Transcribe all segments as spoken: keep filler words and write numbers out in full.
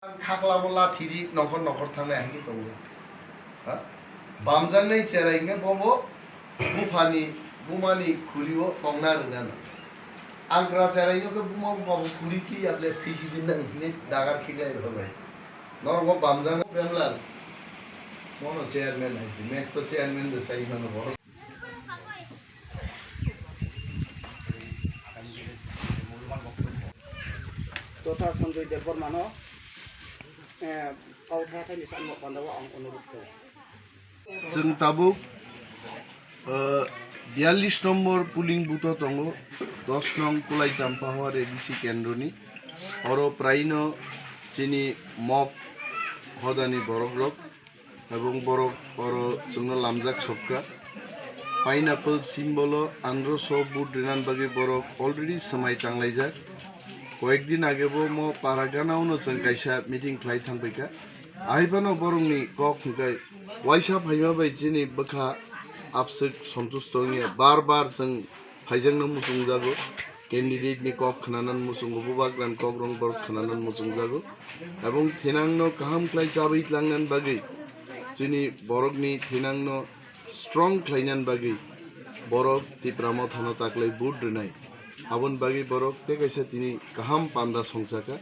Ang khaklabo lathiri nokhor nokhor thangnai hai khe tongo. Ha? Bamjaknai cherai hwnkhe bobo buphani, bumani khuri-o tongna rwna nang. Ang kra cherai no khe buma buphabo khuri khe yable thwisi din nang hwnwi dagar khiklai rw bai. Norok bo bamjaknai Premlal. Mono chairman hai se, next to chairman de sai mano bo. Totha Sanjoy Debbarmano, eh, kautha thani sanmo pandao ang onurudh khaio. Chwng tabuk, eh, biyallis nombor polling booth o tongo, dos nong Kulai Champahor A D C kendroni. Oro praino chini mok hodani borok rok. Ebong borok oro chwngno lamjak sokha. Pineapple symbol o andro so vote rinani bagwi borok already swmai tanglaijak. Koyekdin age bo mo para gana o no chwng kaisa meeting khlai thangpaikha. Ahai phano borokni kok hwnkhe waisa phaima bai chini bwkha abswk sontusto wngya. Bar bar chwng phaijakno muchungjago, candidate ni kok khwnanani muchungo, bubagrani kok rok borok khwnanani muchungjago, ebong thinangno kaham khlai chabwi tlangnani bagwi, chini borokni thinangno strong khlainani bagwi borok Tipra Mothano taklai vote rwnai. Aboni bagwi borok tei kaisa tini kaham panda songchakha.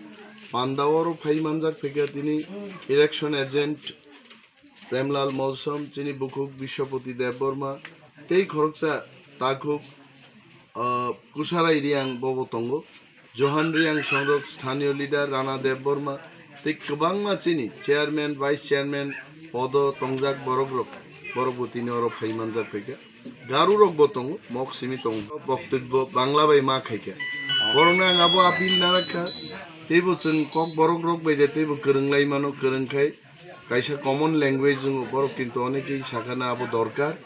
Panda oro phai manjak phaikha tini election agent Premlal Molsom, chini bukhuk Bisyapati Debbarma, tei khoroksa takhuk, ah, Kusarai Riang bobo tongo. Johan Riang songrok sthaniyo leader Rana Debbarma, tei kwbangma chini chairman, vice chairman podo tongjak borok rok, borok bo tini oro phai manjak phaikha. Garu rok bo tongo, mok simi tongo. Boktobbo Bangla bai ma khaikha. Borokno ang abo appeal narakha, teibo chwng kok borok rok bai de teibo kwrwng lai mano, kwrwng khai kaisa common language wngo, borok kintu onekei sakha na abo dorkar.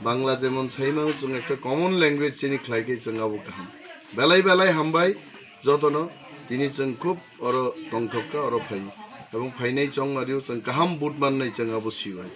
Bangla jemon saimano chwng ekta common language chini khlai khe chwng abo kaham. Belai belai hambai jotono, tini chwng khub oro tongthok kha, oro phai. Ebong phainai chongmario chwng kaham vote mannai chwng abo sio hai.